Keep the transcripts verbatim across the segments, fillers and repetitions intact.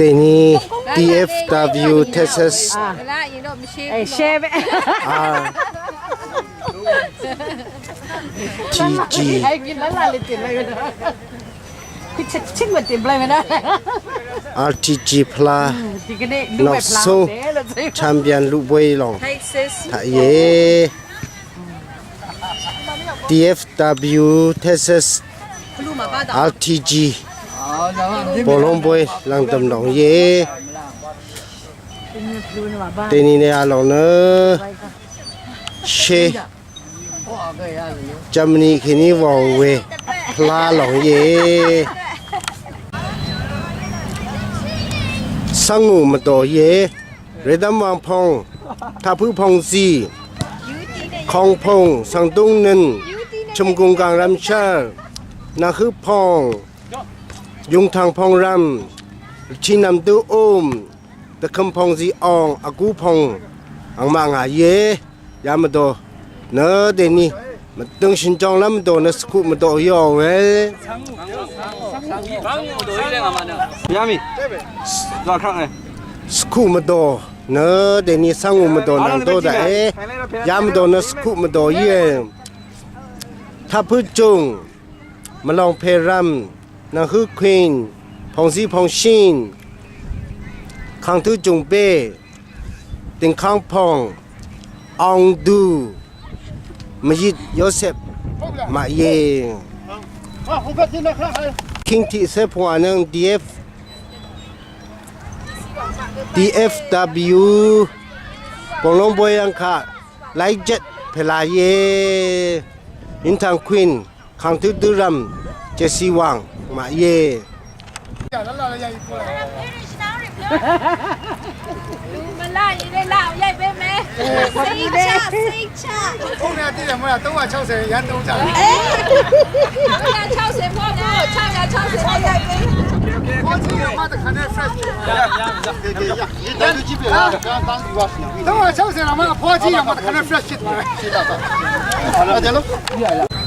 Dèní D F W Texas เอ้ยเชฟ R T G ไอ้กินแล้วล่ะเลยติดเลยไม่ได้คิดเช็คเช็คมันติดเลยไม่ได้ R T G พลา ทีก็ได้ดูไปพลา နောက်ဆုံး เด้อเลย champion လူပွဲလောင် Texas. ထါယေ D F W Texas R T G ဘောလုံးပွဲလောင်တမ်လောင်ယေ တနည်းနဲ့အလောင်နရှေ Germany ခင်နီဝေါ်ဝေဖျားလောင်ယေ သံငူမတော်ယေ ရတမ်ဝမ်ဖုံ ထဖုဖုံစီ ခေါင်ဖုံ သံတုံနင် ချုံကုံကံရမ်ဆာ နၢဟုဖုံ ယုံထံဖုံရမ် ချီနမ်တုအိုမ် တခမ်ဖုံစီအောင် အကူဖုံ အင်မငါယေ ယမဒို နဒဲနီ မတုံရှင်ကြောင်းလမ်းဒို နစခုမဒိုယောဝဲ ရမီ သွားခန့်နေ စခုမဒို နဒဲနီ သံငူမဒို နံဒိုဒဲ ယမဒို နစခုမဒိုယေ ထဖုကျုံ မလောင်ဖဲရမ် နၢဟုခွင် ဖုံစီဖုံရှင် ခံထုကျုံပေ တင်ခန်းဖုံ အောင်သူ မယိတ်ယောဆက် မယေ คิงที่เซฟหัวหนึ่ง D F D F W ปงลงบวยยังค่ะ ไลเจ็ดเพลาเย อินทางควิน ขังทุกดื้อรำ เจซีวัง มาเย လူမလာရင်လည်းလာအောင်ရိုက်ပေးမယ်စိတ်ချစိတ်ချ ဖုန်းနဲ့တည့်တယ်မဟုတ်လား360ရန်တုံးကြတယ် 660ပေါ့နော်660နဲ့ရိုက်ပေး ဘောကြီးရမတခါနဲ့ fresh ရရရရတန်းကြီးပြီလားတန်းတန်းယူပါရှင်360ရမအဖော်ကြီးရမတခါနဲ့ fresh ဖြစ်သွားတယ်ဖြစ်တာပါအဲ့ဒါလို့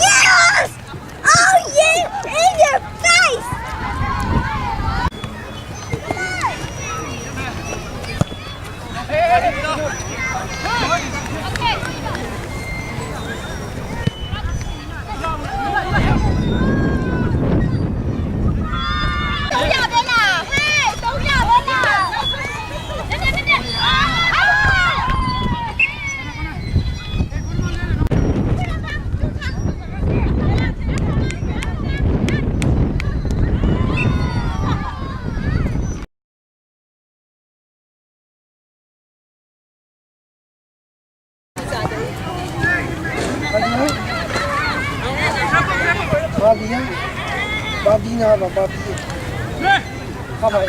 Yes! Oh yeah! In your face! Babi ya. Babi na ba babi. Apa?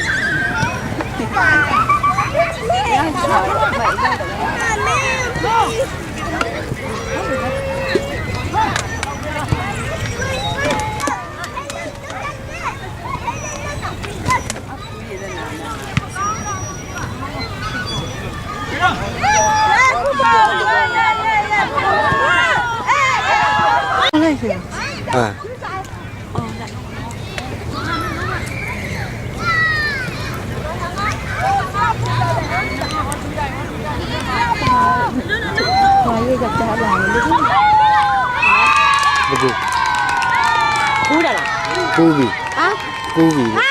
Kubi. Hả? Kubi. Hả?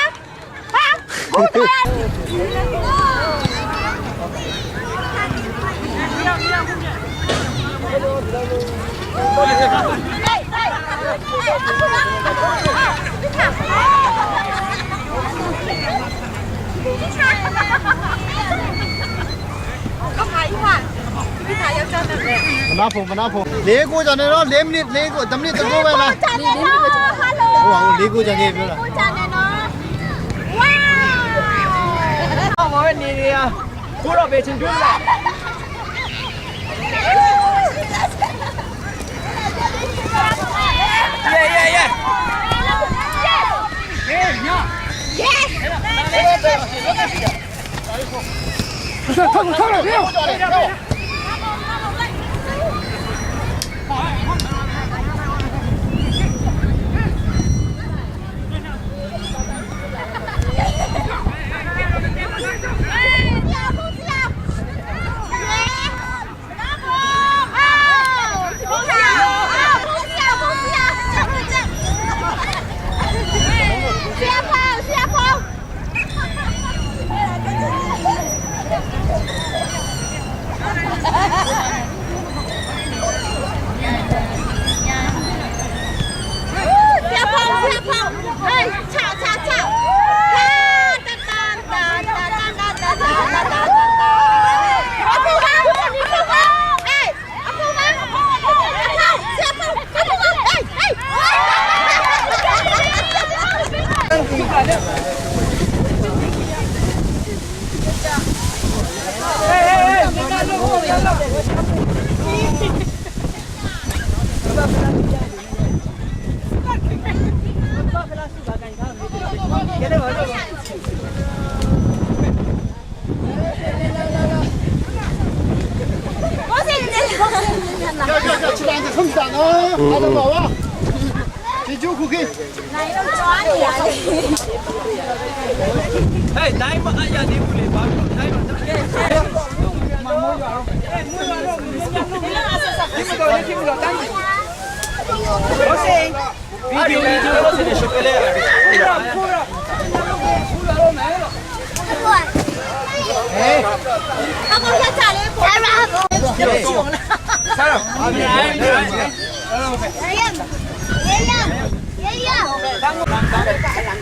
Mvnapung, mvnapung. Lego jane no, lem nit, lego, dam nit, lego ba na. Lego jane no. Wow, lego jane no. Wow. Wow, ni ya. Kuro be chin dula. Yeah, yeah, yeah. Yes.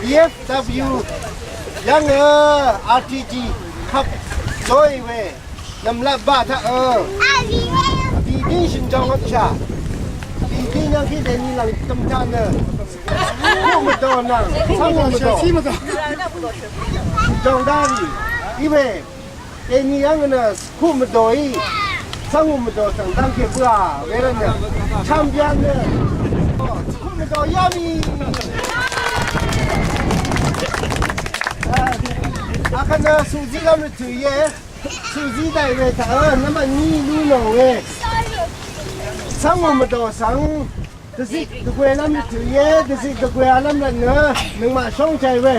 E F W yv́ng, e, R T G kap joy we. Nvmlat ba taq, e. Bìbíng shø̀n jòng vpshà. Bìbíng yv́ng kí dèní lv̀ng dv̀mtaq nø. Kuq mvdò nvng. Cv́ng mvdò. Jòng dá rì. Í we. Dèní yv́ng nø kuq mvdòí. Cv́ng mvdò svng dv́ngke bǿà. Wervt nø. Champion nø. Kuq mvdò yá mì. Akvt nø sùzí lv́m rvtø̀ íe. Sùzí dàì we taq, e, nvmbat ní lú nò we. Cv́ng ò mvdò svng. Dvzik dvgwelv́m rvtø̀ íe, dvzik dvgwelv́m rvtnø. Nøngmaq shóngchàì we.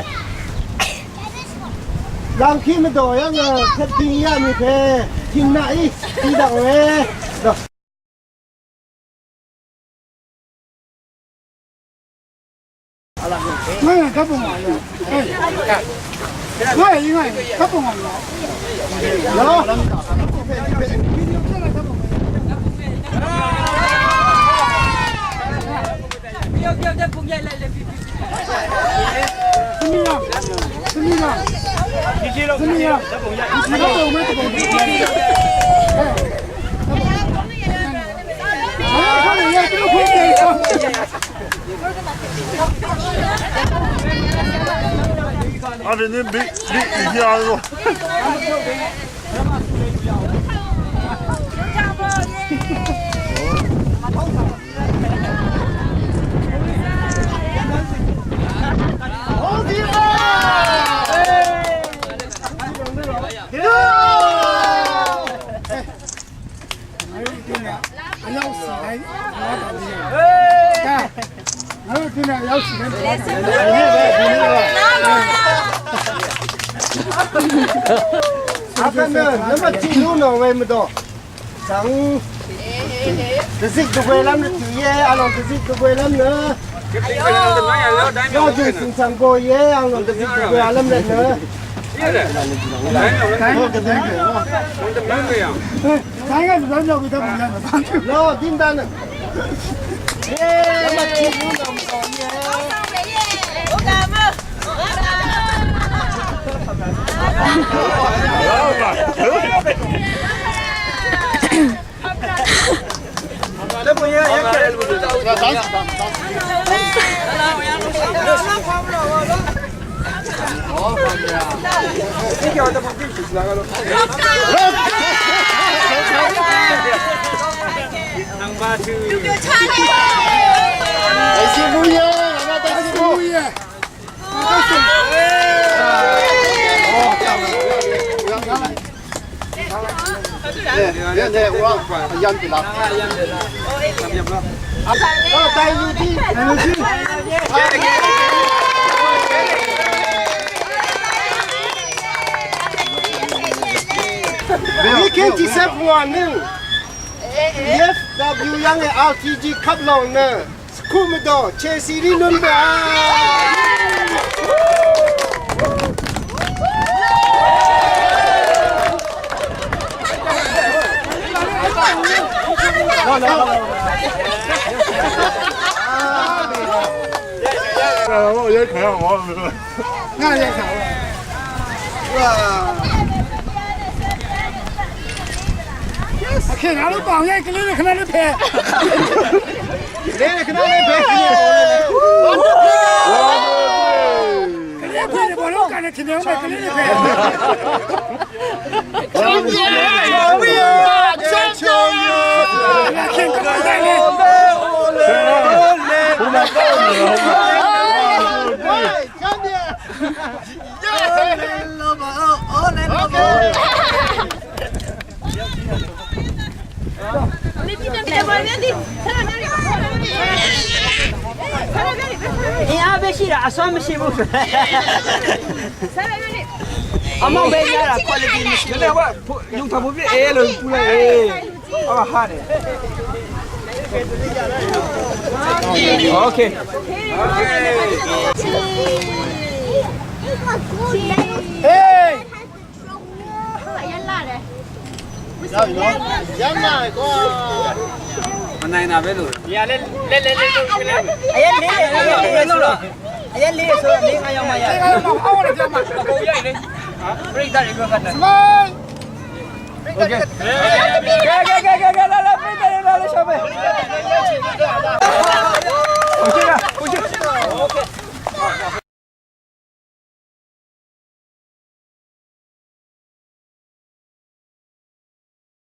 Lv̀ngkí mvdò yv́ng, e, kvt ding yá mì pè. Tìngnaqí. Didaq we. Dò. Allez, ne bi, bi, bi, allô. Akvt nø, nø mvtì lú nò we mvdò. Svng dvzik dvgwelv́m rvtø̀ íe, a lòng dvzik dvgwelv́m nø. Yà jø̀ng svng svng go íe, a lòng dvzik dvgwelv́m rvt nø. Lo, din dan. Weekend ti sep wa nøng. F W yv̀ng e R T G cup lòng nø. Skú mvdò, Chelsea rí lún bø. Iyá beshira aswam shibu. Ama be yara quality. Yung tabu bi elo pula e. Ama hane. Okay. Hey! Mvnai na ve lu. Ya le le le le. Aya le le le. Aya le so le aya ma ya. Ko ya le. Break that go kan. Smile. Okay. Ga ga ga ga ga la la break that la la shabe.